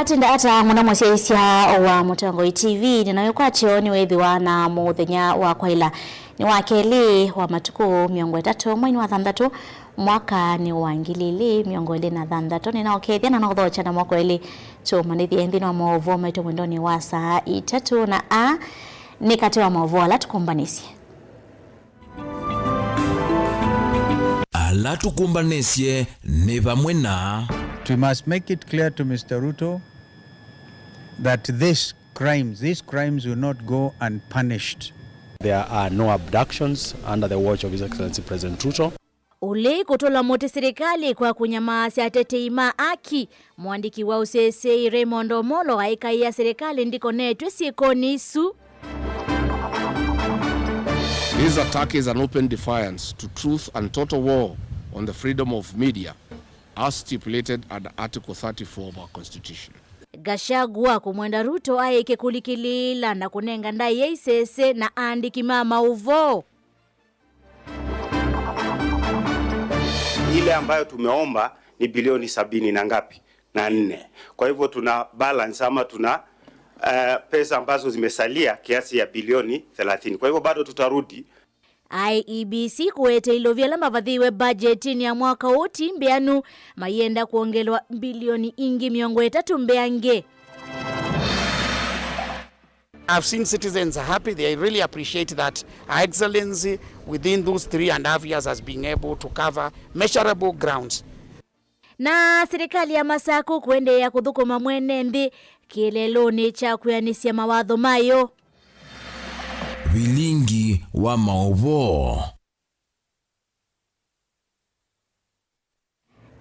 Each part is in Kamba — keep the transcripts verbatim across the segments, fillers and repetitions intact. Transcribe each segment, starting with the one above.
Atinda ata mũno mũsyaĩĩsya wa Mũtongoi T V, nĩ na wĩkwatyo nĩwĩthĩwa na mũthenya wa kwaĩla nĩ wa kelĩ wa matukũ mĩongo ĩtatũ mweinĩ wa thanthatũ, mwakanĩ wa ngili ilĩ mĩongo ĩlĩ na thanthatũ. Nĩnaũkethya na naũthokya na moko elĩ tũmanĩthye nthĩnĩ wa maũvoo maitũ mwendonĩ wa saa itatũ, na aa nĩ katĩ wa maũvoo ala tũkũmbanĩsye. Ala tũkũmbanĩsye nĩ vamwe na. We must make it clear to Mister Ruto that these crimes, these crimes will not go unpunished. There are no abductions under the watch of His Excellency President Ruto. Ũlei kũtũla mũtĩ silikalĩ kwa kũnyamaasya atetei ma aki. Mũandĩki wa ũseseĩ Raymond Omolo aĩkaĩa silikalĩ ndĩkonetw'e syĩkonĩ isu. This attack is an open defiance to truth and total war on the freedom of media as stipulated under Article thirty-four of our Constitution. Gachagua kũmwenda Ruto aĩke kũlikĩlĩĩla na kũnenga ndaĩa isese na aandĩki ma maũvoo. Ile ambayo tumeomba ni bilioni sabini na ngapi? Na nne. Kwa hivyo tuna balance ama tuna, eh, pesa ambazo zimesalia kiasi ya bilioni thelathini. Kwa hivyo bado tutarudi. I E B C kũete ilovia ala mavathĩiwe mbajetinĩ ya mwaka ũũ ti mbĩanu, mayenda kwongelwa mbilioni ingĩ mĩongo ĩtatũ mbeange. I've seen citizens are happy. They really appreciate that Her Excellency, within those three and a half years, has been able to cover measurable grounds. Na silikalĩ ya Masakũ kũendeea kũthũkũma mwene nthĩ kĩeleelonĩ kya kwĩanĩsya mawatho mayo. Vilingi wa maũvoo.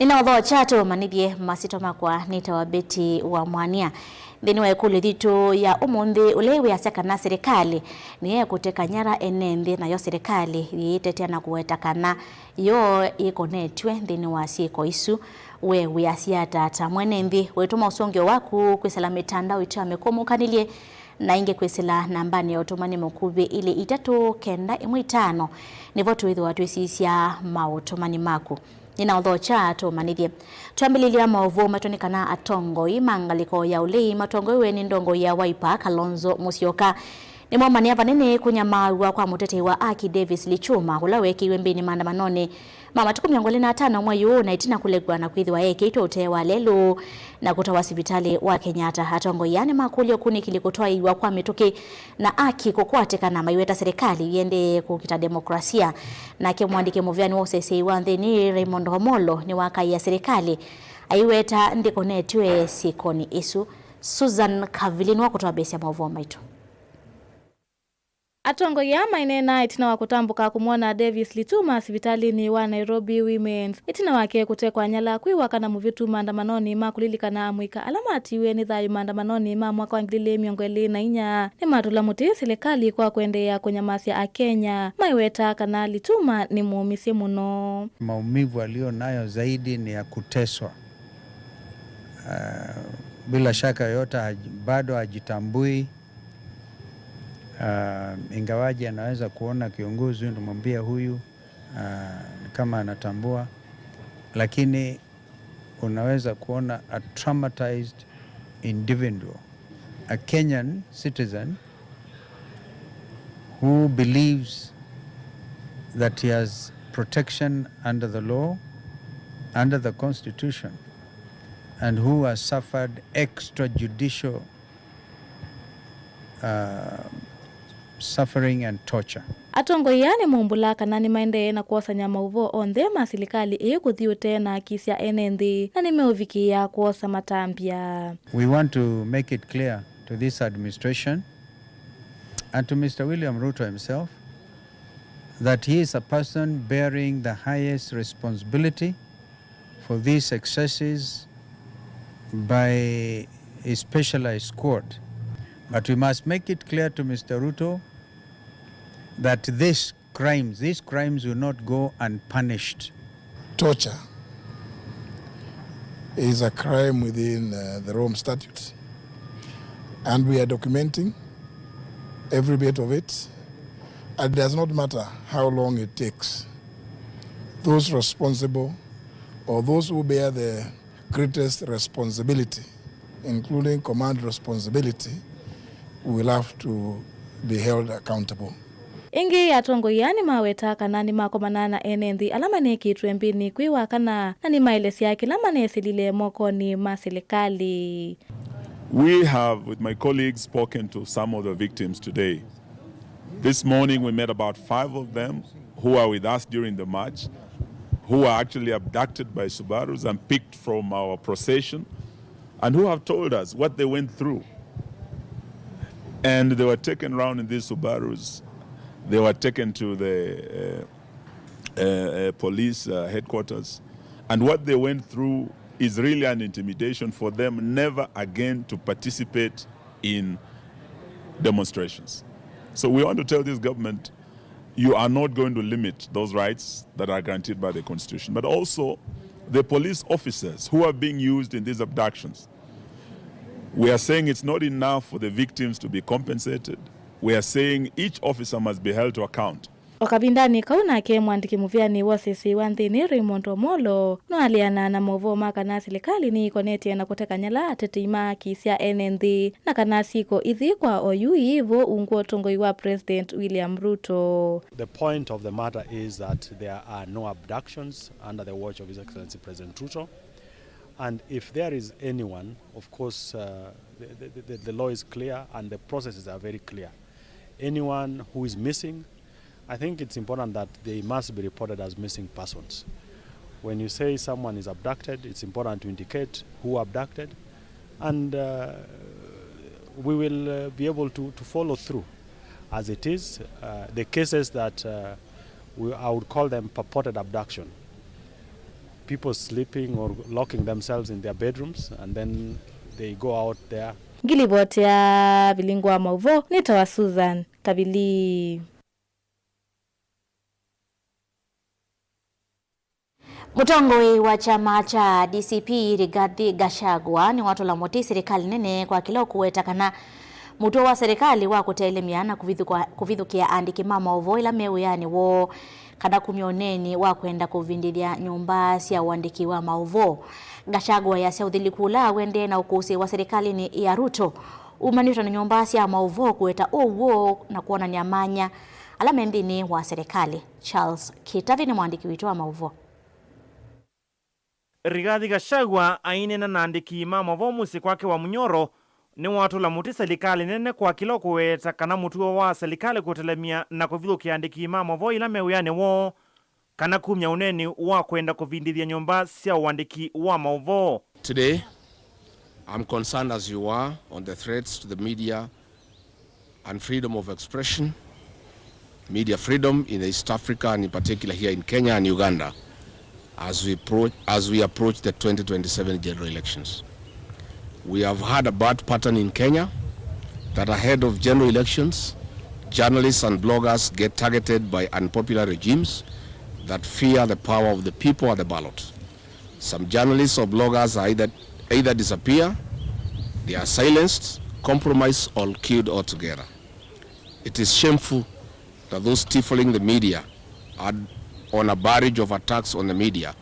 Nĩnaũthokya tũmanĩthye masyĩtwa makwa nĩtawa Betty wa Mwania. Nthĩnĩ wa ĩkũlyo yitũ ya ũmũnthĩ, ũla wĩasya kana silikalĩ nĩyekũteka nyara ene nthĩ, nayo silikalĩ yĩitetea na kũweta kana yo ĩkonetw'e nthĩnĩ wa syĩko isu. We wĩasya ata ta mwene nthĩ? Wĩtũma ũsũngĩo waku kwĩsĩla mĩtandao itũ ya mĩkũmũkanĩlye na ĩngĩ kwĩsĩla nambanĩ ya ũtũmani mũkuvĩ ilĩ itatũ kenda ĩmwe itano. Nĩvo twĩthĩwa twĩsisya maũtũmani maku. Nĩnaũthokya tũmanĩthye. Twambĩlĩlya maũvoo maitũ nĩ kana atongoi ma ngalĩko ya ũlei matongoew'e nĩ ndongoi ya Wiper, Kalonzo Musyoka, nĩmomania vanene kũnyamaaw'a kwa mũtetei wa aki Davis Lichuma, ũla weekĩiwe mbĩnĩ maandamanonĩ ma matukũ mĩongo ĩlĩ na atano mwei ũũ, na ĩtina kũlekw'a na kwĩthĩwa ekĩtwe ũtee wa lelũ na kũtwawa sivitalĩ wa Kenyatta. Atongoi aa nĩmakũlya ũkunĩkĩli kũtwaĩĩw'a kwa mĩtũkĩ na aki kũkwatĩkana maiweta silikalĩ yĩendee kũkita demokrasia. Nake mũandĩki mũveani wa ũseseĩ wa nthĩnĩ Raymond Omolo nĩwakaĩa silikalĩ aiweta ndĩkonetw'e syĩkonĩ ĩsu. Susan Kavili nĩwakũtwambĩĩsya maũvoo maitũ. Atongoi aa maineena ĩtina wa kũtambũka kũmwona Davis Lichuma sivitalĩnĩ wa Nairobi Women's, ĩtina wake kũtekwa nyala kwĩ wakana mũvĩtu maandamanonĩ ma kũlilikana amũika ala matiiwe nĩ thayũ maandamanonĩ ma mwaka wa ngili ilĩ mĩongo ĩlĩ na inya. Nĩmatũla mũtĩ silikalĩ kwa kũendeea kũnyamasya Akenya, maiweta kana Lichuma nĩ mũũmĩsye mũno. Maumivu aliyo nayo zaidi ni ya kuteswa. Ah, bila shaka yoyote haji-, bado hajitambui. Ah, ingawaje anaweza kuona kiongozi huyu, namwambia huyu, ah, kama anatambua, lakini unaweza kuona a traumatized individual, a Kenyan citizen who believes that he has protection under the law, under the constitution, and who has suffered extrajudicial, uh, suffering and torture. Atongoi aa nĩmaumbũla kana nĩmaendee na kwosany'a maũvoo onthe ma silikalĩ ĩĩ kũthi ũtee na akisya ene nthĩ, na nĩmeũvikĩĩa kwosa matambya. We want to make it clear to this administration and to Mister William Ruto himself that he is a person bearing the highest responsibility for these excesses by a specialized squad. But we must make it clear to Mister Ruto that these crimes, these crimes will not go unpunished. Torture is a crime within, uh, the Rome Statute, and we are documenting every bit of it. It does not matter how long it takes. Those responsible or those who bear the greatest responsibility including command responsibility, we will have to be held accountable. Ĩngĩ, atongoi aa nĩmaweta kana nĩmakomana na ene nthĩ ala manekĩtwe mbĩnĩ kwĩ wa kana, na nĩmaelesya kĩla manesĩlile mokonĩ ma silikalĩ. We have, with my colleagues, spoken to some of the victims today. This morning we met about five of them who are with us during the march, who were actually abducted by Subarus and picked from our procession, and who have told us what they went through. And they were taken around in these Subarus. They were taken to the uh, uh, uh, police uh, headquarters. And what they went through is really an intimidation for them never again to participate in demonstrations. So we want to tell this government, you are not going to limit those rights that are guaranteed by the Constitution, but also the police officers who are being used in these abductions. We are saying it's not enough for the victims to be compensated. We are saying each officer must be held to account. O kavindanĩ kau nake, mwandĩki mũvĩanĩ wa ũsĩsĩi wa nthĩnĩ, Raymond Omolo, nũaleanaa na maũvoo ma kana silikalĩ nĩĩkonetye na kũteka nyala atetei ma haki sya ene nthĩ, na kana syĩko ithi kwa oyu iivo ungu wa ũtongoi wa President William Ruto. The point of the matter is that there are no abductions under the watch of His Excellency President Ruto. And if there is anyone, of course, uh, the, the, the, the law is clear and the processes are very clear. Anyone who is missing, I think it's important that they must be reported as missing persons. When you say someone is abducted, it's important to indicate who abducted, and uh, we will uh, be able to, to follow through. As it is, uh, the cases that uh, we, I would call them purported abduction, people sleeping or locking themselves in their bedrooms and then they go out there. Ngilivoti ya Vilingi wa Maũvoo nĩtawa Susan Kavili. Mũtongoi wa kyama kya D C P, Rigathi Gachagua, nĩwatũla mũtĩ silikalĩ nene kwa kĩla ũkũweta kana mũtuo wa silikalĩ wa kũtelemya na kũvithũkwa-, kũvithũkĩa andĩki ma maũvoo ĩla me wĩanĩ woo kana kumya ũneeni wa kwenda kũvindĩthya nyũmba sya ũandĩki wa maũvoo. Gachagua easya ũthilĩku ũla ũendee na ũkũsĩ wa silikalĩnĩ ya Ruto umanĩtwe na nyũmba sya maũvoo kũweta ũw'o na kwonany'a manya ala me nthĩnĩ wa silikalĩ. Charles Kĩtavi nĩ mwandĩki witũ wa maũvoo. Rigathi Gachagua aineena na andĩki ma maũvoo mũsyĩ kwake wa Munyoro nĩwatũla mũtĩ silikalĩ nene kwa kĩla ũkũweta kana mũtuo wa silikalĩ kũtelemya na kũvithũkĩa andĩki ma maũvoo ĩla me wĩanĩ woo kana kumya ũneeni wa kwenda kũvindĩthya nyũmba sya ũandĩki wa maũvoo. Today, I'm concerned as you are on the threats to the media and freedom of expression, media freedom in East Africa and in particular here in Kenya and Uganda as we, pro- as we approach the twenty twenty-seven general elections. We have had a bad pattern in Kenya that ahead of general elections, journalists and bloggers get targeted by unpopular regimes that fear the power of the people at the ballot. Some journalists or bloggers are either, either disappear, they are silenced, compromised, or killed altogether. It is shameful that those stifling the media are on a barrage of attacks on the media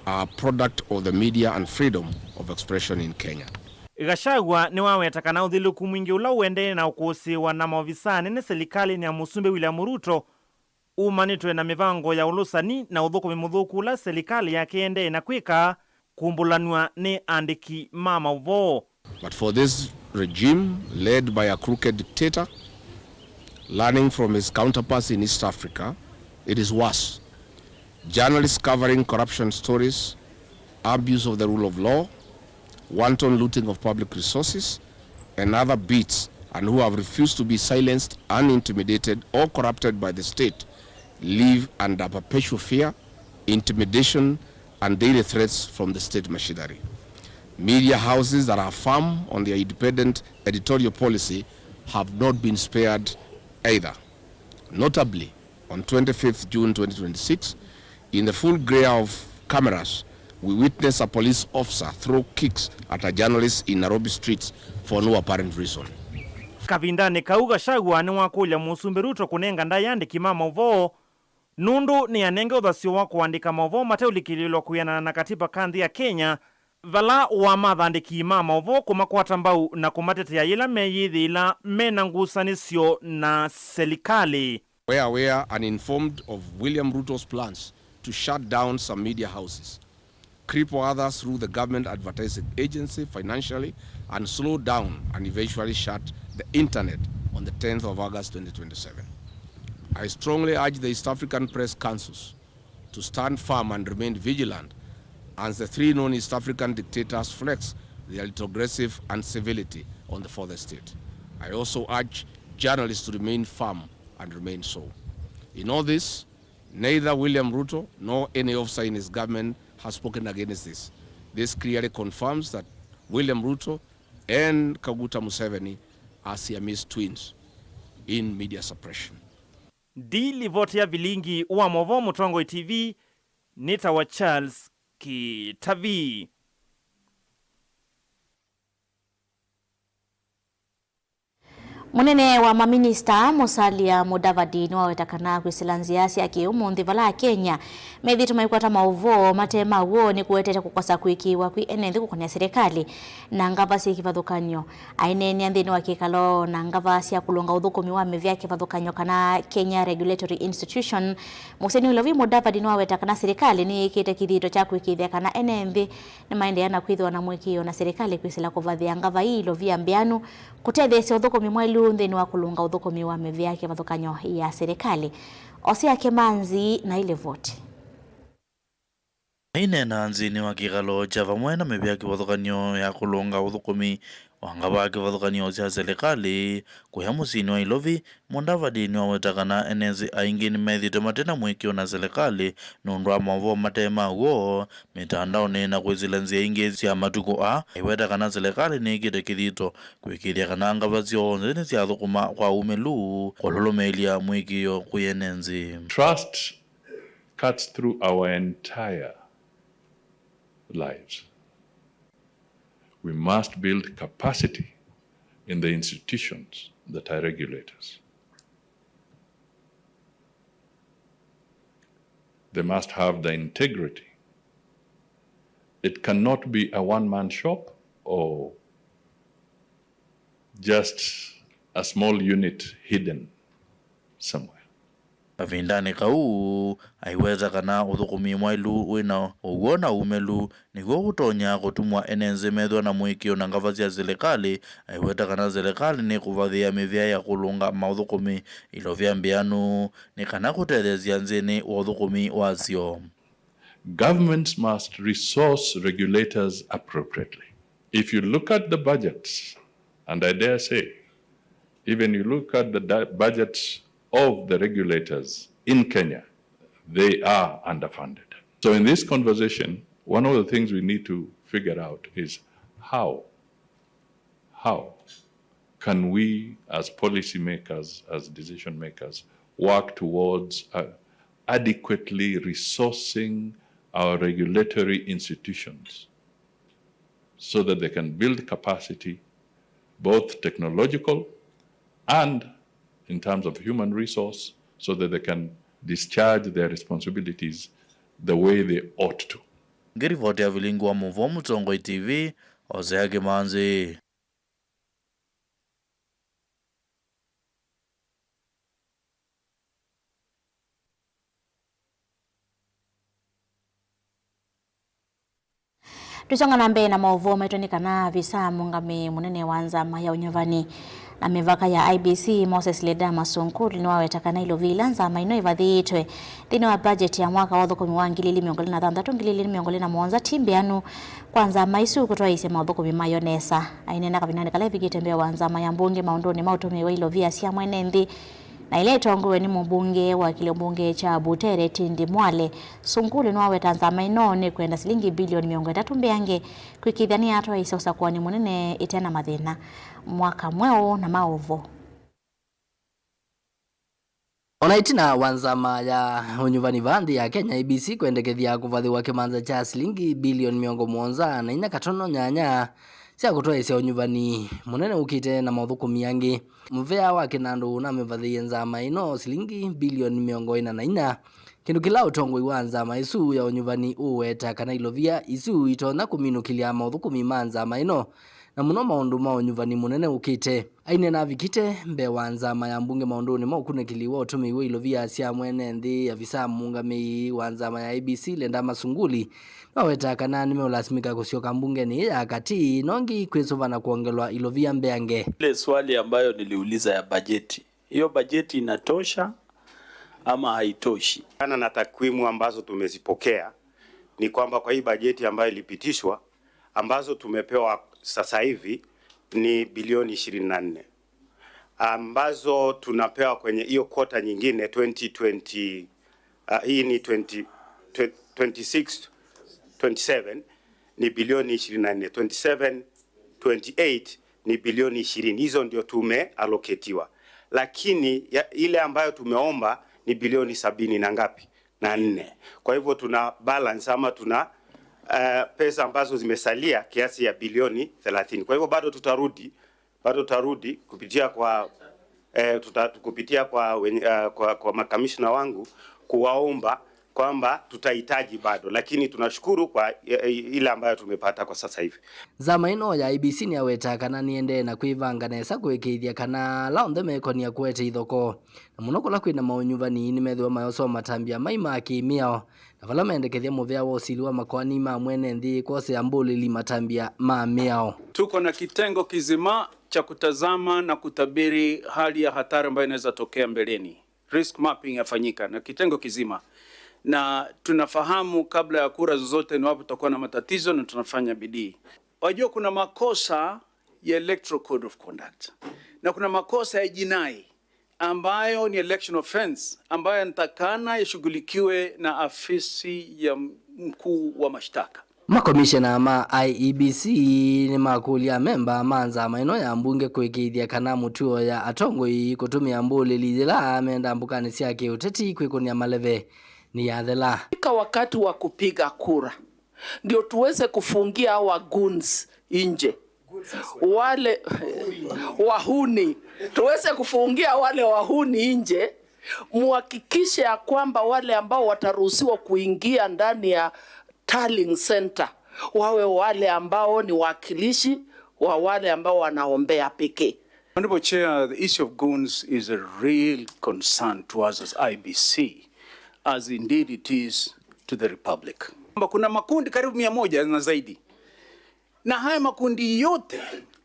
are a product of the media and freedom of expression in Kenya. Gachagua nĩwaweta kana ũthilĩku mwingĩ ũla ũendee na ũkũsĩĩwa na maovisaa anene silikalĩnĩ ya Mũsumbĩ William Ruto umanĩtwe na mĩvango ya ũlũsani na ũthũkũmi mũthũku ũla silikalĩ yake ĩendee na kwĩka, kumbũlanw'a nĩ andĩki ma maũvoo. But for this regime led by a crooked dictator, learning from his counterparts in East Africa, it is worse. Journalists covering corruption stories, abuse of the rule of law, wanton looting of public resources, and other beats, and who have refused to be silenced, unintimidated, or corrupted by the state, live under perpetual fear, intimidation, and daily threats from the state machinery. Media houses that are firm on their independent editorial policy have not been spared either. Notably, on twenty-fifth June twenty twenty-six, in the full glare of cameras, we witnessed a police officer throw kicks at a journalist in Nairobi streets for no apparent reason. Kavindanĩ kau, Gachagua nĩwakũlya Mũsumbĩ Ruto kũnenga ndaĩa andĩki ma maũvoo nũndũ nĩanenge ũthasyo wa kũandĩka maũvoo mateũlikĩlĩĩlwa kwĩanana na katiba ka nthĩ ya Kenya, vala wamatha andĩki ma maũvoo kũmakwata mbau na kũmatetea yĩla meyĩthĩĩla me na ngusanĩsyo na selikalĩ. Were aware and informed of William Ruto's plans to shut down some media houses, cripple others through the government advertising agency financially, and slow down and eventually shut the internet on the tenth of August twenty twenty-seven. I strongly urge the East African press councils to stand firm and remain vigilant as the three known East African dictators flex their retrogressive and civility on the fourth estate. I also urge journalists to remain firm and remain so. In all this, neither William Ruto nor any officer in his government has spoken against this. This clearly confirms that William Ruto and Kaguta Museveni are Siamese twins in media suppression. Ndi livoti ya vilingi wa maũvoo Mũtongoi T V, nĩtawa Charles Kitavi. Mũnene wa maminista Musalia Mudavadi nĩwaweta kana kwĩsĩla nzĩa sya kĩ-ũmũnthĩ vala Akenya methĩĩtwe maikwata maũvoo mate ma w'o nĩkũetete kũkosa kũĩkĩĩwa kwĩ ene nthĩ kũkonea silikalĩ na ngava syĩ kĩvathũkany'o. Aineenea nthĩnĩ wa kĩkalo na ngava sya kũlũnga ũthũkũmi wa mĩvĩa kĩvathũkany'o kana Kenya Regulatory Institution, mũsyĩ Nairobi, Mudavadi nĩwaweta kana silikalĩ nĩyĩkĩte kĩthito kya kũĩkĩĩthya kana ene nthĩ nĩmaendeea na kwĩthĩwa na mũĩkĩĩo na silikalĩ kwĩsĩla kũvathĩa ngava ii ilovia mbĩanu kũtetheesya ũthũkũmi mwaĩlu nthĩnĩ wa kũlũnga ũthũkũmi wa mĩvĩa kĩvathũkany'o ya silikalĩ. Osea Kĩmanzi na ilivoti. Aineena nthĩnĩ wa kĩkalo kya vamwe na mĩvĩa kĩvathũkany'o ya kũlũnga ũthũkũmi wa ngava kĩvathũkany'o sya silikalĩ kũya mũsyĩnĩ wa Ilovi, Mudavadi nĩwaweta kana ene nthĩ aingĩ nĩmethĩĩtwe mate na mũĩkĩĩo na silikalĩ nũndũ wa maũvoo mate ma w'o mĩtandaonĩ na kwĩsĩla nzĩa ingĩ sya matukũ aa, aiweta kana silikalĩ nĩĩkĩte kĩthito kũĩkĩĩthya kana ngava syonthe nĩsyathũkũma kwa umĩlu kũlũlũmĩĩlya mũĩkĩĩo kwĩ ene nthĩ. Trust cuts through our entire lives. We must build capacity in the institutions that are regulators. They must have the integrity. It cannot be a one-man shop or just a small unit hidden somewhere. Kavindanĩ kau, aiweta kana ũthũkũmi mwaĩlu wĩ na ũw'o na umĩlu nĩw'o ũtonya kũtumwa ene nthĩ methĩwa na mũĩkĩĩo na ngava sya silikalĩ. Aiweta kana silikalĩ nĩkũvathĩa mĩvĩa ya kũlũnga maũthũkũmi ilovya mbĩanu nĩ kana kũtetheesya nthĩnĩ wa ũthũkũmi wasyo. Governments must resource regulators appropriately. If you look at the budgets, and I dare say, even you look at the di-, budgets of the regulators in Kenya, they are underfunded. So in this conversation, one of the things we need to figure out is how, how can we as policymakers, as decision makers, work towards, uh, adequately resourcing our regulatory institutions so that they can build capacity, both technological and in terms of human resource, so that they can discharge their responsibilities the way they ought to. Ngĩrivoti ya vilingi wa mũvoo Mũtongoi T V, Osea Kĩmanzi. Tũisonga na mbee na maũvoo maitũ nĩ kana avisa mũũngamĩi mũnene wa nzama ya ũnyuvani na mĩvaka ya I E B C, Moses Ledama Sunkuli, nĩwaweta kana ilovi ila nzama ĩno ĩvathĩĩtwe nthĩnĩ wa budget ya mwaka wa ũthũkũmi wa ngili ili mĩongo ĩlĩ na thanthatũ, ngili ili mĩongo ĩlĩ na mũonza ti mbĩanu kwa nzama ĩsu kũtwaĩĩsya maũthũkũmi mayo nesa. Aineena kavindanĩ kala evikĩte mbee wa nzama ya mbunge maũndũnĩ ma ũtũmĩi wa ilovia sya mwene nthĩ, na ĩla ĩtongoew'e nĩ mũmbunge wa kĩlĩo mbunge kya Butere, Tindi Mwale, Sunkuli nĩwaweta nzama ĩno nĩkwenda silingi bilioni mĩongo ĩtatũ mbeange kwĩkĩĩthya nĩyatwaĩĩsya ũsakũani mũnene ĩte na mathĩna. Mwaka mweũ na maũvoo. O na ĩtina wa nzama ya ũnyuvani vaa nthĩ ya Kenya, I E B C, kwendekethya kũvathĩwa kĩmanza kya silingi bilioni mĩongo mũonza na inya katono nyanya sya kũtwaĩĩsya ũnyuvani mũnene ũkĩte na maũthũkũmi angĩ, mũvea wa kĩnandũ ũnamĩvathĩie nzama ĩno silingi bilioni mĩongo ĩna na inya Kĩndũ kĩla ũtongoi wa nzama ĩsu ya ũnyuvani ũũweta kana ilovia isu itonya kũminũkĩlya maũthũkũmi ma nzama ĩno, na mũno maũndũ ma ũnyuvani mũnene ũkĩte. Aineena avikĩte mbee wa nzama ya mbunge maũndũnĩ ma ũkunĩkĩli wa ũtũmĩi wa ilovia sya mwene nthĩ, avisa mũũngamĩi wa nzama ya A B C Lenda Masunguli nĩwawetaa kana nĩmeũlasimĩka kũsyoka mbungenĩ ya katĩ nongi kwĩsũva na kwongelwa ilovia mbeange. Ile swali ambayo niliuliza ya bajeti, hiyo bajeti inatosha ama haitoshi? Kulingana na takwimu ambazo tumezipokea, ni kwamba kwa hii bajeti ambayo ilipitishwa, ambazo tumepewa sasa hivi ni bilioni ishirini na nne, ambazo tunapewa kwenye hiyo quarter nyingine twenty twenty, ah, hii ni twenty, twenty-six, twenty-seven, ni bilioni ishirini na nne, twenty-seven, twenty-eight ni bilioni ishirini. Hizo ndio tumeallocatiwa. Lakini ya, ile ambayo tumeomba ni bilioni sabini na ngapi? Na nne. Kwa hivyo tuna balance ama tuna, eh, pesa ambazo zimesalia kiasi ya bilioni thelathini. Kwa hivyo bado tutarudi, bado tutarudi kupitia kwa, eh, tuta-, kupitia kwa wenye, eh, kwa, kwa makamishna wangu kuwaomba kwamba tutahitaji bado, lakini tunashukuru kwa, eh, ile ambayo tumepata kwa sasa hivi. Nzama ĩno ya A B C nĩyawetaa kana nĩendee na kwĩvanga nesa kũĩkĩĩthya kana ala onthe mekonia kũete ithokoo, na mũno kũla kwĩna maũnyuvani, nĩmethĩwa mayosoa matambya mai ma kĩ-mĩao, na vala mendekethya mũvea wa ũsili wa makoani ma mwene nthĩ kwosea mbũlĩli matambya ma mĩao. Tuko na kitengo kizima cha kutazama na kutabiri hali ya hatari ambayo inaweza tokea mbeleni. Risk mapping yafanyika na kitengo kizima, na tunafahamu kabla ya kura zozote ni wapi tutakuwa na matatizo, na tunafanya bidii. Wajua, kuna makosa ya Electoral Code of Conduct na kuna makosa ya jinai ambayo ni election offense, ambayo yanatakana yashughulikiwe na afisi ya mkuu wa mashtaka. Makomishena ma I E B C nĩmakũlya amemba ma nzama ĩno ya mbunge kũĩkĩĩthya kana mũtuo ya atongoi kũtũmĩa mbũlĩli yĩla menda mbũkanĩ sya kĩũteti kwĩkũnĩa maleve nĩyathela. Fika wakati wa kupiga kura, ndio tuweze kufungia hawa goons nje. Wale wahuni, tuweze kufungia wale wahuni nje, muhakikishe ya kwamba wale ambao wataruhusiwa kuingia ndani ya tallying center wawe wale ambao ni wakilishi wa wale ambao wanaombea pekee. Honorable Chair, the issue of goons is a real concern to us as I E B C, as indeed it is to the Republic. Kwamba kuna makundi karibu mia moja na zaidi, na haya makundi yote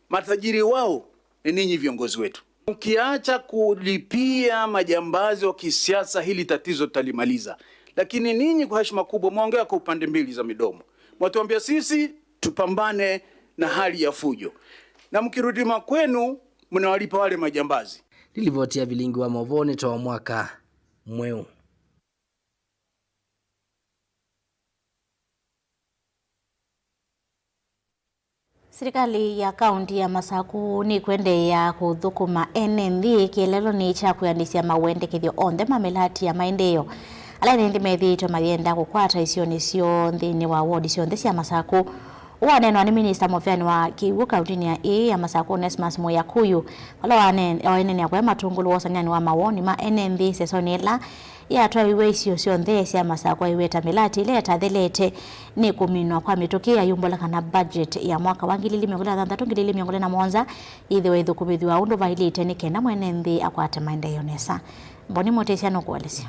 matajiri wao ni ninyi viongozi wetu. Mkiacha kulipia majambazi wa kisiasa, hili tatizo tutalimaliza. Lakini ninyi kwa heshima kubwa mwaongea kwa upande mbili za midomo. Mwatuambia sisi tupambane na hali ya fujo, na mkirudi makwenu mnawalipa wale majambazi. Nĩ livoti ya vilingi wa maũvoo nĩ too mwaka mweũ. Silikalĩ ya kaũnti ya Masaku nĩkwendeea kũthũkũma ene nthĩ kĩeleelonĩ kya kwĩanĩsya mawendekethyo onthe ma mĩlati ya maendeeo ala ene nthĩ methĩĩtwe mayenda kũkwata isionĩ syoo nthĩnĩ wa wodi syonthe sya Masaku. Ũũ waneenwa nĩ minista mũveani wa kĩw'ũ kaũntinĩ ya ĩĩ ya Masaku, Onesmus Mũya Kuyu, vala wane-, waneenea kũya Matungulu wosanianĩ wa mawoni ma ene nthĩ sesonĩ ĩla yatwaiwe isio syonthe sya Masaku aiweta mĩlati ĩla ĩtathelete nĩ kũminwa kwa mĩtũkĩ yayumbũla kana budget ya mwaka wa ngili ili mĩongo ĩlĩ na thanthatũ, ngili ili mĩongo ĩlĩ na mũonza yĩthĩwe ĩthũkũmĩthw'a ũndũ vaĩlĩte nĩ kenda mwene nthĩ akwate maendeeo nesa. Mboni Mũtĩsya nũkũelesya.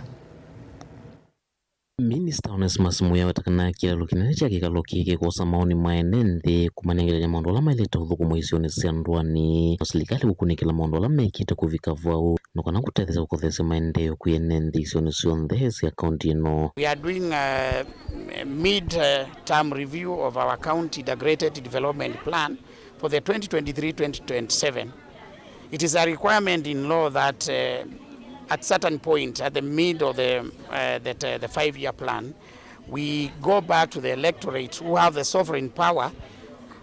Minista Onesmus Mũya aweta kana kĩlalo kĩnene kya kĩkalo kĩĩ kĩkwosa maoni ma ene nthĩ kũmanengelelya maũndũ ala maĩlĩte ũthũkũmwa isionĩ sya ndũanĩ, na silikalĩ kũkunĩkĩla maũndũ ala mekĩte kũvika vau, na kana kũtetheesya kũkothesya maendeeo kwĩ ene nthĩ isionĩ syonthe sya kaũnti ĩno. We are doing a mid-term review of our county integrated development plan for the twenty twenty-three twenty twenty-seven. It is a requirement in law that, uh, at certain point, at the mid of the, uh, that, uh, the five-year plan, we go back to the electorate who have the sovereign power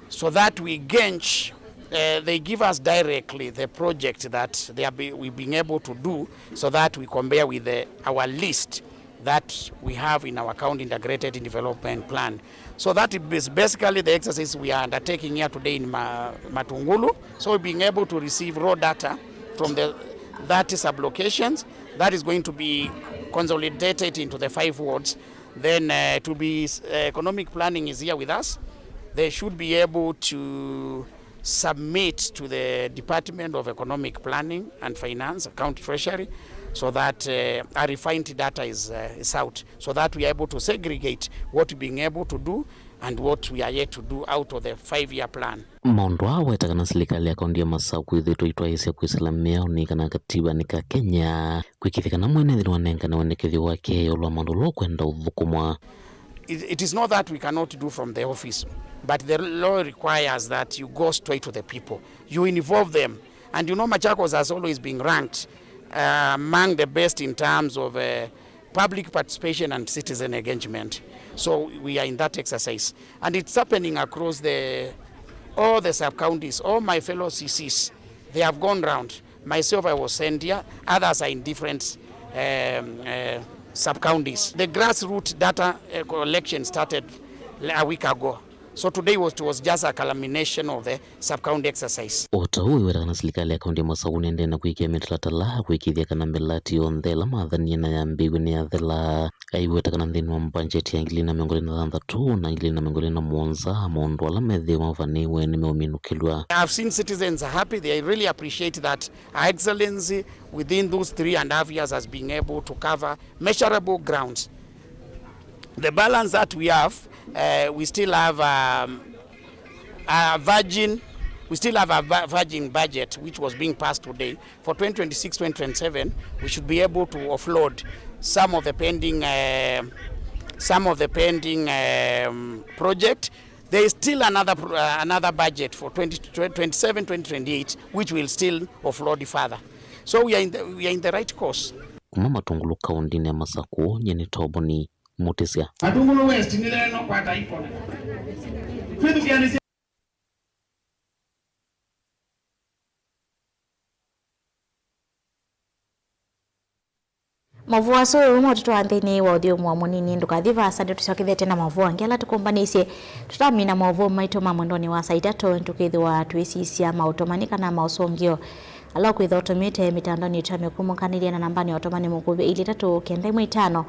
so that we gauge, uh, they give us directly the project that they have be-, we've been able to do, so that we compare with the, our list that we have in our county integrated development plan. So that is basically the exercise we are undertaking here today in Ma-, Matungulu. So being able to receive raw data from the thirty sub-locations, that is going to be Consolidate it into the five wards. Then, uh, to be, uh, economic planning is here with us. They should be able to submit to the Department of Economic Planning and Finance, County Treasury, so that, uh, a refined data is, uh, is out, so that we are able to segregate what we're being able to do and what we are yet to do out of the five-year plan. Maũndũ aa weta kana silikalĩ ya kaũntĩ ya Masaku ĩthĩtwe ĩtwaĩĩsya kwĩsĩla mĩaonĩ kana katibanĩ ka Kenya, kwĩkĩĩthya kana mwene nthĩ nĩwanenganĩwe nĩ kĩthĩo wake ĩũlũ wa maũndũ ũla ũkwenda ũthũkũmwa. It, it is not that we cannot do from the office, but the law requires that you go straight to the people, you involve them. And you know, Machakos has always been ranked, uh, among the best in terms of, uh, public participation and citizen engagement. So we are in that exercise. And it's happening across the, all the sub-counties. All my fellow C Cs, they have gone round. Myself, I was sent here. Others are in different, um, uh, sub-counties. The grassroots data, uh, collection started a week ago. So today was, it was just a culmination of the sub-county exercise. O ta ũu ĩweta kana silikalĩ ya kaũntĩ ya Masaku nĩendee na kwĩkĩa mĩtalatala kwĩkĩĩthya kana mĩlati yonthe ĩla mathanie na yambĩĩw'e nĩyathela. Aiweta kana nthĩnĩ wa mbanjeti ya ngili na mĩongo ĩlĩ na thanthatũ na ngili na mĩongo ĩlĩ na mũonza, maũndũ ala methĩĩwe mavanĩĩwe nĩmeũminũkĩlw'a. I've seen citizens are happy, they really appreciate that Her Excellency within those three and a half years has been able to cover measurable grounds. The balance that we have, uh, we still have, um, a virgin, we still have a va-, virgin budget which was being passed today. For twenty twenty-six, twenty twenty-seven, we should be able to offload some of the pending, uh, some of the pending, um, project. There is still another pro-, uh, another budget for twenty twenty-seven, twenty twenty-eight, which will still offload further. So we are in the, we are in the right course. Kuma Matungulu kaũntĩnĩ ya Masaku, nyie nĩ Toboni Mutisya. Matungulu West nĩ leno kwa taifa. Twĩthukĩanĩsye. Maũvoo asu ũmwe ũtũtwaa nthĩnĩ wa ũthyũmũo mũnini. Ndũkathi vaasa, nĩtũsyokethete na maũvoo angĩ ala tũkũmbanĩisye. Tũtamina maũvoo maitũ ma mwendonĩ wa saa itatũ, nĩtũkĩthĩwa twĩsisya maũtũmani kana maũsũngĩo ala ũkwĩthwa ũtũmĩte mĩtandaonĩ yitũ ya mĩkumũkanĩlye na nambanĩ ya ũtũmani mũkuvĩ, ilĩ itatũ kenda ĩmwe itano.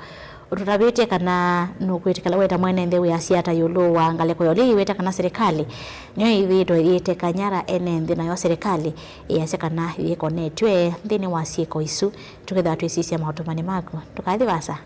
Ũtũtavĩtye kana nũkwĩtĩkĩla weta mwene nthĩ wĩasya ata ĩũlũ wa ngalĩko ya ũlei ĩweta kana serikali nĩyo ĩthĩĩtwe ĩyĩteka nyara ene nthĩ, nayo serikali ĩyasya kana yĩkonetw'e nthĩnĩ wa syĩko isu. Tũkethĩwa twĩsisya maũtũmani maku, ndũkathi vaasa.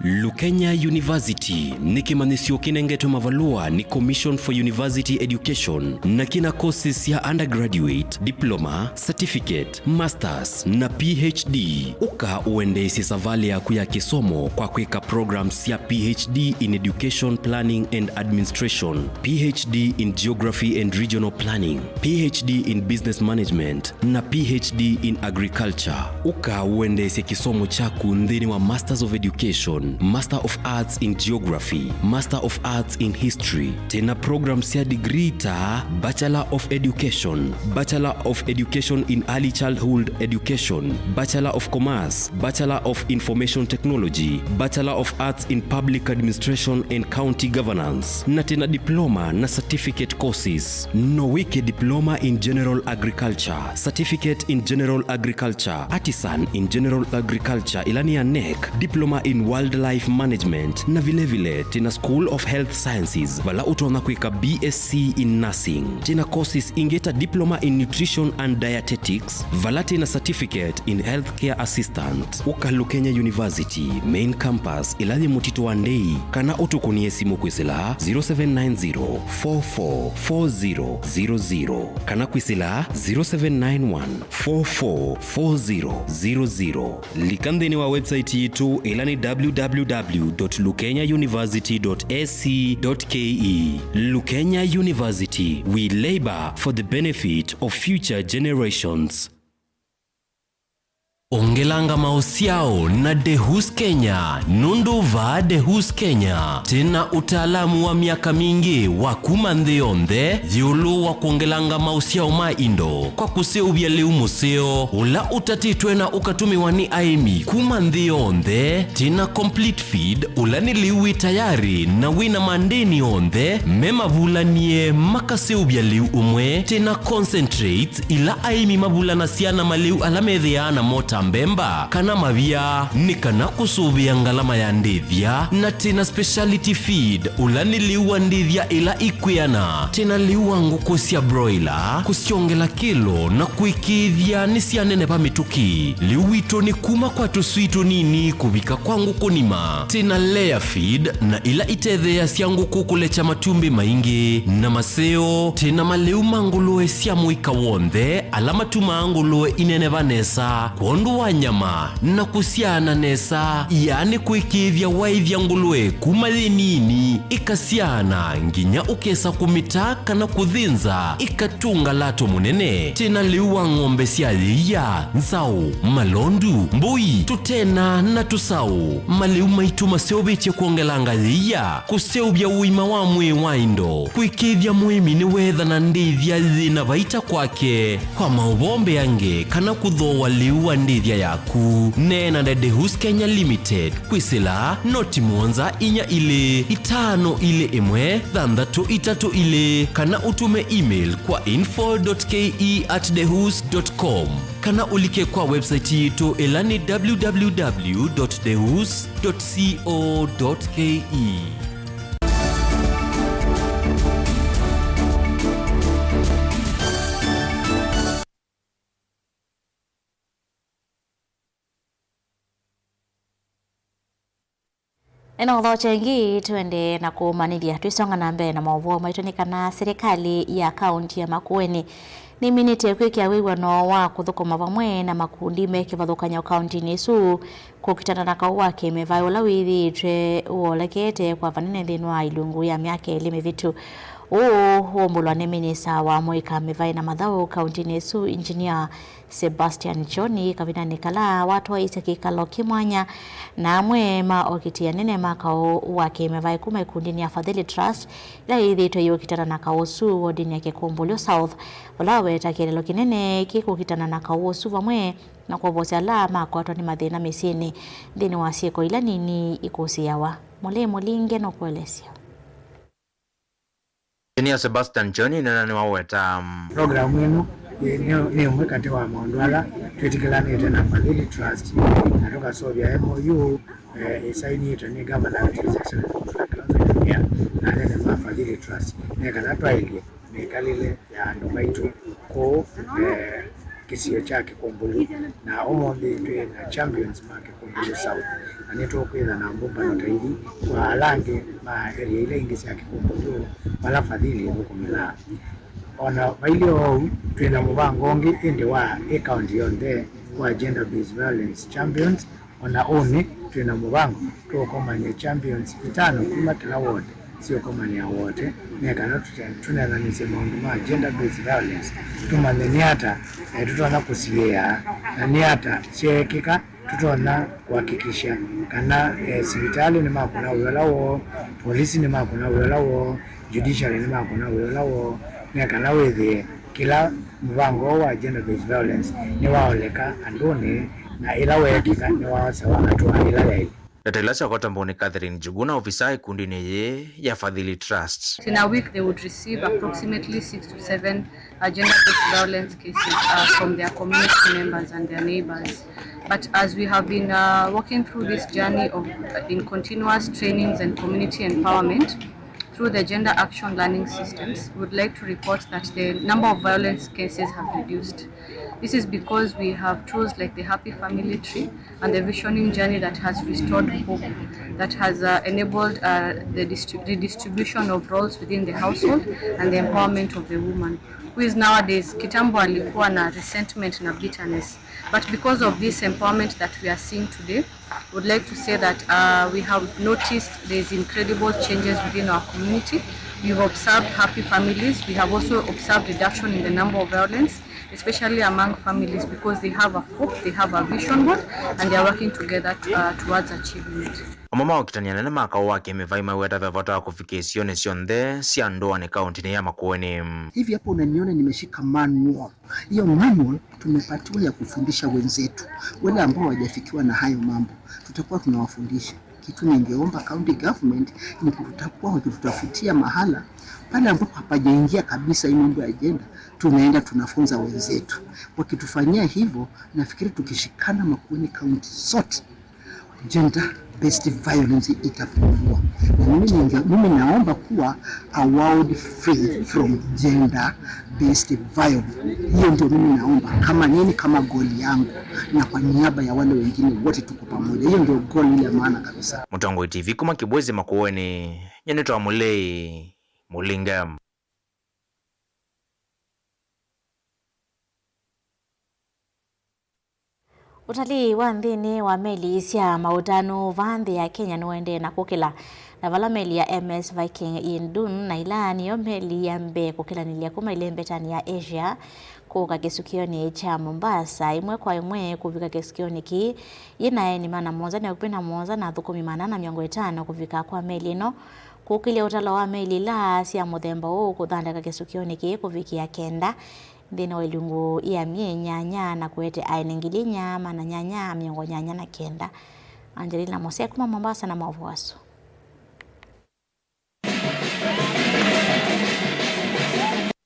Lukenya University nĩ kĩmanyĩsyo kĩnengetwe mavalũa nĩ Commission for University Education na kĩna courses sya undergraduate, diploma, certificate, masters na P H D. Ũka ũendeesye savalĩ yaku ya kĩsomo kwa kwĩka programs sya P H D in Education Planning and Administration, P H D in Geography and Regional Planning, P H D in Business Management, na P H D in Agriculture. Ũka ũendeesye kĩsomo kyaku nthĩnĩ wa Masters of Education, Master of Arts in Geography, Master of Arts in History. Twĩna program sya degree ta Bachelor of Education, Bachelor of Education in Early Childhood Education, Bachelor of Commerce, Bachelor of Information Technology, Bachelor of Arts in Public Administration and County Governance, na twĩna diploma na certificate courses. No wĩke diploma in general agriculture, certificate in general agriculture, artisan in general agriculture, ĩla nĩ ya nec, diploma in wildlife management, na vilevile twĩna School of Health Sciences, vala ũtonya kwĩka B S C in nursing. Twĩna courses ingĩ ta diploma in nutrition and dietetics, vala twĩna certificate in healthcare assistant. Ũka Lukenya University main campus ĩla yĩ Mũtitũ wa Ndei, kana ũtũkũnĩe simũ kwĩsĩla zero seven nine zero, four four, four zero zero zero, kana kwĩsĩla zero seven nine one, four four, four zero zero zero. Lika nthĩnĩ wa website yitũ, ĩla nĩ w w w dot lukenya university dot a c dot k e. Lukenya University, we labor for the benefit of future generations. Ongelanga maũsyao na Dehus Kenya, nũndũ vaa Dehus Kenya twĩna ũtaalamu wa myaka mingĩ wa kuma nthĩ yonthe ĩũlũ wa kwongelanga maũsyao ma indo kwa kũseũvya lĩu mũseo ũla ũtatĩtwe na ũkatũmĩwa nĩ aĩmi kuma nthĩ yonthe. Twĩna complete feed, ũla nĩ lĩu wĩ tayarĩ na wĩna mandĩni onthe me mavulanie makaseũvya lĩu ũmwe. Twĩna concentrate ila aĩmi mavulanasya na malĩu ala methĩaa namo ta mbemba kana mavia, nĩ kana kũsũvĩa ngalama ya ndĩthya. Na twĩna speciality feed, ũla nĩ lĩu wa ndĩthya ĩla ikwĩana. Twĩna lĩu wa ngũkũ sya broiler, kũsyongela kĩlo na kũĩkĩĩthya nĩsyaneneva mĩtũkĩ. Lĩu witũ nĩ kuma kwa tũswii tũnini kũvika kwa ngũkũ nima. Twĩna layer feed na ila itetheeasya ngũkũ kũlekya matumbĩ maingĩ na maseo. Twĩna malĩu ma ngũlũe sya mũika w'onthe ala matumaa ngũlũe ineneva nesa kwondũ wa nyama na kũsyaana nesa, yaani kũĩkĩĩthya waĩthya ngũlũe kuma yĩ nini ĩkasyaana nginya ũkesa kũmĩta kana kũthĩnza ĩkatũnga lato mũnene. Twĩna lĩu wa ng'ombe sya yĩia, nzaũ, malondu, mbũi, tũtena na tũsaũ. Malĩu maitũ maseũvĩtye kwongelanga yĩia, kũseũvya ũima wa mwĩĩ wa indo, kũĩkĩĩthya mũĩmi nĩweethana ndĩthya yĩna vaita kwake. Kwa maũvoo mbeange kana kũthooa lĩu wa ndĩthya yaku, neena na Dehus Kenya Limited kwĩsĩla noti mũonza inya ilĩ itano ilĩ ĩmwe thanthatũ itatũ ilĩ kana ũtũme email kwa info dot K E at dehus dot com kana ũlike kwa website yitũ ĩla nĩ www dot dehus dot co dot K E. Ĩno ũthokya ĩngĩ, twende na kũmanyĩthya. Twĩsonga na mbee na maũvoo maitũ, nĩ kana silikalĩ ya kaunti ya Makueni nĩminĩte kwĩkĩa wĩw'ano wa kũthũkũma vamwe na makundi me kĩvathũkany'o kauntinĩ ĩsu kũkitana na kaũ wa kĩmĩvaĩ ũla wĩthĩĩtwe woolekeete kwa vanene nthĩnĩ wa ilungu ya myaka ĩlĩ mĩvĩtu. Ũũ waumbũlwa nĩ minista wa mũika, mĩvaĩ na mathaũ kauntinĩ ĩsu, Engineer Sebastian John, kavindanĩ kala watwaĩĩsye kĩkalo kĩ mwanya na amwe ma okiti anene ma kaũ wa kĩmĩvaĩ kuma ĩkundinĩ ya Fadhili Trust, ĩla yĩthĩĩtwe yĩũkitana na kaũ ũsu wodinĩ ya Kĩkũmbũlyo South, vala waweta kĩeleelo kĩnene kĩ kũkitana na kaũ ũsu vamwe na kwovosya ala makwatwa nĩ mathĩna mĩsyĩnĩ nthĩnĩ wa syĩko ila nini ikũsĩĩawa. Mũlei Mũlinge nũkũelesya. Engineer Sebastian John nena nĩwaweta. Programu ĩno nĩ, nĩ, nĩ ũmwe katĩ wa maũndũ ala twĩtĩkĩlanĩte na Fadhili Trust, na tũkaseũvya M O U, eh, ĩsainĩtwe nĩ Governor wa His Excellency Doctor Kalonzo Junior na anene ma Fadhili Trust, nĩ kana twaĩlye mĩkalĩle ya andũ maitũ kũũ, eh, kĩsio kya Kĩkũmbũlyo, na ũmũnthĩ twĩ na champions ma Kĩkũmbũlyo South, na nĩtũkwĩtha na mbũmbano ta ithi kwa ala angĩ ma area ila ingĩ sya Kĩkũmbũlyo vala Fadhili ĩthũkũmĩlaa. O na vailye oou, twĩ na mũvango ũngĩ ĩndĩ wa ĩ kaunti yonthe wa Gender Based Violence Champions. O na ũnĩ, twĩ na mũvango tũũkomany'a champions itano kuma kĩla ward syĩũkomanĩa wote, nĩ kana tũte-, tũneenanĩsye maũndũ ma gender based violence, tũmanye nĩ ata, eh, tũtonya kũsiĩĩa, na nĩ ata syeekĩka tũtonya kũhakikisha kana, eh, sivitalĩ nĩmakũna wĩa ũla woo, polisi nĩmakũna wĩa ũla woo, judiciary nĩmakũna wĩa ũla woo, nĩ kana wĩthĩe kĩla mũvango ũũ wa gender based violence nĩwaoleka andũnĩ, na ĩla weekĩka nĩwaosewa hatua ĩla yaĩle. Ndeto ila syakwata mbau nĩ Catherine Njuguna, ovisaa ĩkundinĩ yĩĩ ya Fadhili Trust. In a week, they would receive approximately six to seven, uh, gender-based violence cases, uh, from their community members and their neighbors. But as we have been, uh, working through this journey of, uh, in continuous trainings and community empowerment, through the gender action learning systems, we would like to report that the number of violence cases have reduced. This is because we have tools like the Happy Family Tree and the Visioning Journey that has restored hope, that has, uh, enabled, uh, the distri-, redistribution of roles within the household and the empowerment of the woman, who is nowadays, kitambo alikuwa na resentment na bitterness. But because of this empowerment that we are seeing today, would like to say that, uh, we have noticed there is incredible changes within our community. We've observed happy families. We have also observed reduction in the number of violence, Especially among families, because they have a hope, they have a vision board, and they are working together to, uh, towards achievement. Amwe ma okitani anene ma kaũ wa kĩmĩvai maweta ve vata wa kũvikĩa isionĩ syonthe sya ndũanĩ kaũntĩnĩ ya Makueni. Hivi hapo unaniona nimeshika manual. Hiyo manual tumepatiwa ya kufundisha wenzetu wale ambao hawajafikiwa na hayo mambo, tutakuwa tunawafundisha. Kitu ningeomba county government ni kututakuwa wakitutafutia mahala pale ambapo hapajaingia kabisa hii mambo ya ajenda, tunaenda tunafunza wenzetu. Wakitufanyia hivyo, nafikiri tukishikana Makueni County zote, gender based violence itapungua. Na mimi ninge-, mimi naomba kuwa a world free from gender based violence. Hiyo ndio mimi naomba kama nini, kama goal yangu, na kwa niaba ya wale wengine wote tuko pamoja. Hiyo ndio goal ile ya maana kabisa. Mũtongoi T V kuma Kĩbwezi Makueni, nyenetwa Mũlei Mũlinge. Ũtalii wa nthĩnĩ wa meli sya maũtanu vaa nthĩ ya Kenya nũendee na kũkĩla, na vala meli ya M S Viking Indun, na ĩla nĩyo meli ya mbee kũkĩlanĩlya kuma ĩlembetanĩ ya Asia kũka kĩsukĩonĩ kya Mombasa, ĩmwe kwa ĩmwe kũvika kĩsukĩonĩ kĩĩ, yĩ na aeni maana mũonza na ĩkũmi na mũonza na athũkũmi maana ana na mĩongo ĩtano kũvika kwa meli ĩno. Kũkĩlya ũtalo wa meli ila sya mũthemba ũũ kũthandeka kĩsukĩonĩ kĩĩ kũvikĩa kenda, nthĩnĩ wa ilungu ya myei nyanya na kũete aeni ngili inya maana nyanya mĩongo nyanya na kenda. Angelina Mose kuma Mombasa na maũvoo asu.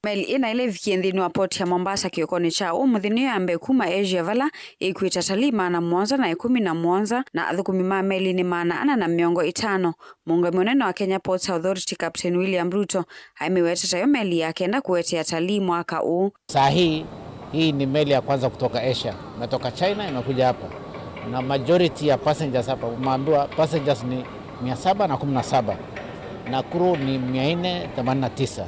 Meli ĩna ĩla ĩvikie nthĩnĩ wa port ya Mombasa kĩokonĩ kya ũmũnthĩ nĩyo ya mbee kuma Asia vala ĩkuĩte atalii maana mũonza na ĩkũmi na mũonza na athũkũmi ma meli nĩ maana ana na mĩongo ĩtano. Mũũngamĩi mũnene wa Kenya Ports Authority, Captain William Ruto, aimĩweta tayo meli ya kenda kũete atalii mwaka ũũ. Saa hii, hii ni meli ya kwanza kutoka Asia. Imetoka China, imekuja hapa. Na majority ya passengers hapa, umeambiwa passengers ni mia saba na kumi na saba. Na crew ni mia nne themanini na tisa.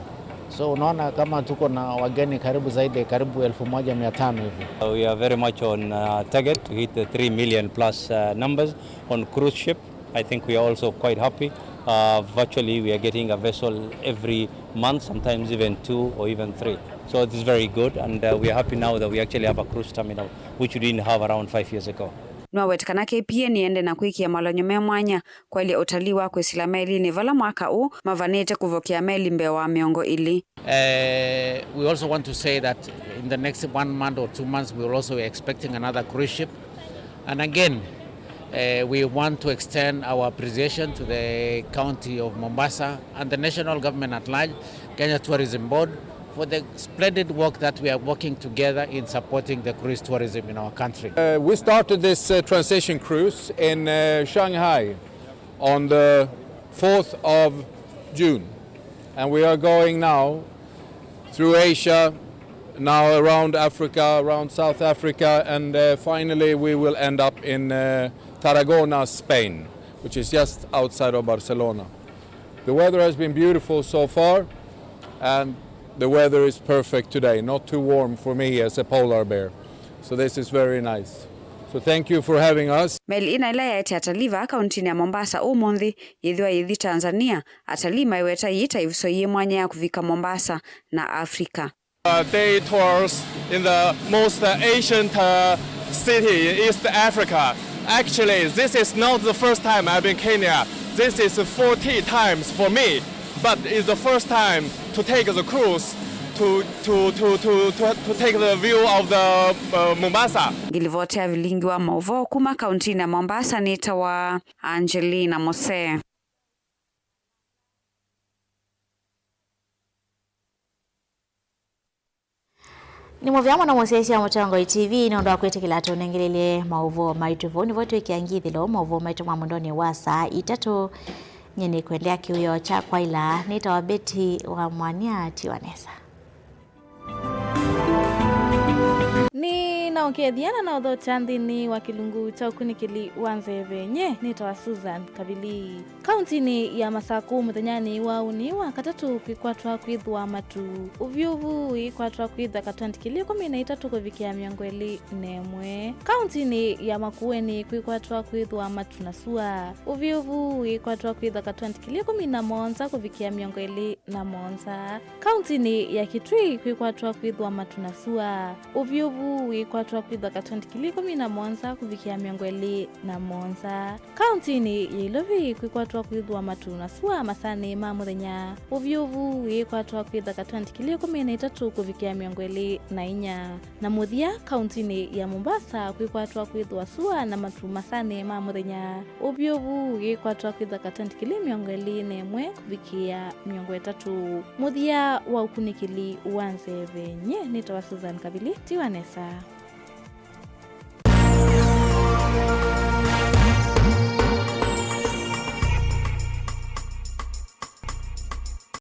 So unaona kama tuko na wageni karibu zaidi, karibu elfu moja mia tano hivi. We are very much on, uh, target to hit the three million plus, uh, numbers on cruise ship. I think we are also quite happy. Uh, virtually, we are getting a vessel every month, sometimes even two or even three. So it is very good, and, uh, we are happy now that we actually have a cruise terminal, which we didn't have around five years ago. Nĩwaweta kana K P A nĩende na kwĩkĩa malonyo me mwanya kwaĩlya ũtalii wa kwĩsĩla melinĩ vala mwaka ũũ mavanĩte kũvokea meli mbee wa mĩongo ĩlĩ. Uh, we also want to say that in the next one month or two months, we will also be expecting another cruise ship. And again, uh, we want to extend our appreciation to the County of Mombasa and the national government at large, Kenya Tourism Board, for the splendid work that we are working together in supporting the cruise tourism in our country. Uh, we started this, uh, transition cruise in, uh, Shanghai on the fourth of June, and we are going now through Asia, now around Africa, around South Africa, and, uh, finally we will end up in, uh, Tarragona, Spain, which is just outside of Barcelona. The weather has been beautiful so far, and the weather is perfect today, not too warm for me as a polar bear. So this is very nice. So thank you for having us. Meli ĩna ĩla yaete atalii vaa kauntinĩ ya Mombasa ũmũnthĩ yĩthĩwa yĩthi Tanzania, atalii maiweta yĩ ta ĩvuso yĩ mwanya ya kũvika Mombasa na Africa. Uh, day tours in the most, uh, ancient, uh, city in East Africa. Actually, this is not the first time I've been Kenya. This is forty times for me, but it's the first time to take the cruise to, to, to, to, to, to take the view of the, uh, Mombasa. Ngilivoti ya vilingi wa maũvoo kuma kauntinĩ ya Mombasa nĩtawa Angelina Mose. Nĩ mũvea mũno mũsyaĩĩsya wa Mũtongoi T V nũndũ wa kwĩtĩkĩla tũnengelelye maũvoo maitũ. Vau nĩvo twĩkĩa ngithĩlo maũvoo maitũ ma mũndonĩ wa saa itatũ. Nyie nĩkwendea kĩwĩoo kya kwaĩla. Nĩtawa Betty wa Mwania, tiwa nesa. Nĩ na ũkethya na na ũthokya nthĩnĩ wa kĩlungu kya ũkunĩkĩli wa nzeve. Nye nĩtawa Susan Kavili. Kauntinĩ ya Masakũ, mũthenyanĩ wa ũnĩ wa katatũ kwĩkwatwa kwĩthwa matu. Ũvyũvu wĩkwatwa kwĩthwa katwenti kĩlĩ ĩkũmi na itatũ kũvikĩa mĩongo ĩlĩ na ĩmwe. Kauntinĩ ya Makueni kwĩkwatwa kwĩthwa matu na sua. Ũvyũvu wĩkwatwa kwĩthwa katwenti kĩlĩ ĩkũmi na mũonza kũvikĩa mĩongo ĩlĩ na mũonza. Kauntinĩ ya Kitui kwĩkwatwa kwĩthwa matu na sua. Ũvyũvu wĩkwatwa kwĩthwa katwenti kĩlĩ ĩkũmi na mũonza kũvikĩa mĩongo ĩlĩ na mũonza. Kauntinĩ ya Ilovi kwĩkwatwa kwĩthwa matu na sua masanĩ ma mũthenya. Ũvyũvu wĩkwatwa kwĩthwa katwenti kĩlĩ ĩkũmi na itatũ kũvikĩa mĩongo ĩlĩ na inya. Na mũthya, kauntinĩ ya Mombasa kwĩkwatwa kwĩthwa sua na matu masanĩ ma mũthenya. Ũvyũvu wĩkwatwa kwĩthwa katwenti kĩlĩ mĩongo ĩlĩ na ĩmwe kũvikĩa mĩongo ĩtatũ. Mũthya wa ũkunĩkĩli wa nzeve. Nye nĩtawa Susan Kavili, tiwa nesa.